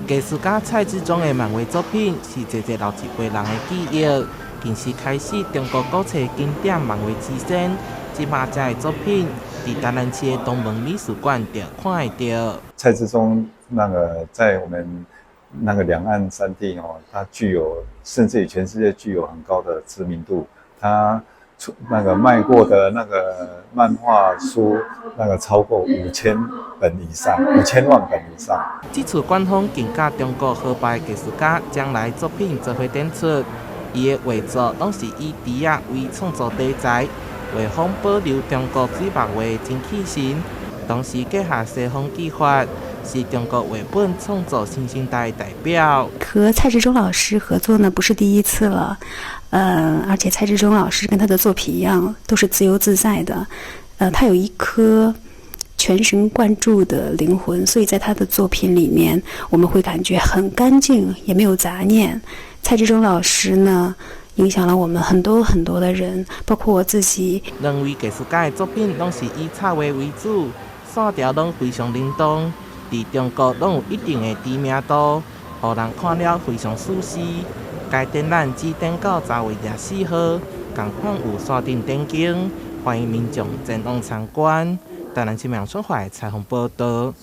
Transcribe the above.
藝術家蔡志忠的漫畫作品是濟濟老一輩人的記憶。近時開始，中國古冊經典漫畫之先，這馬這的作品，佇台南市的東門美術館就看會著。蔡志忠那個在我們那個兩岸三地哦，他具有甚至於全世界具有很高的知名度。他出那個賣過的那個漫畫書，那個超過5000本以上，5000萬本以上。這次館方更佮中國河北藝術家將來作品做伙展出，伊的畫作攏是以豬仔為創作題材，畫風保留中國水墨畫精氣神，同時結合西方技法，是中國繪本創作新生代代表。和蔡志忠老師合作呢，不是第一次了，而且蔡志忠老師跟他的作品一樣，都是自由自在的，他有一顆全神貫注的靈魂，所以在他的作品裡面，我們會感覺很乾淨，也沒有雜念。蔡志忠老師呢，影響了我們很多很多的人，包括我自己。兩位藝術家的作品攏是以插畫為主，線條攏非常靈動，佇中國攏有一定的知名度，予人看了非常舒適。該展覽只展到10月24號，仝款有山頂展間，歡迎民眾前往參觀。台南新聞中華採訪報道。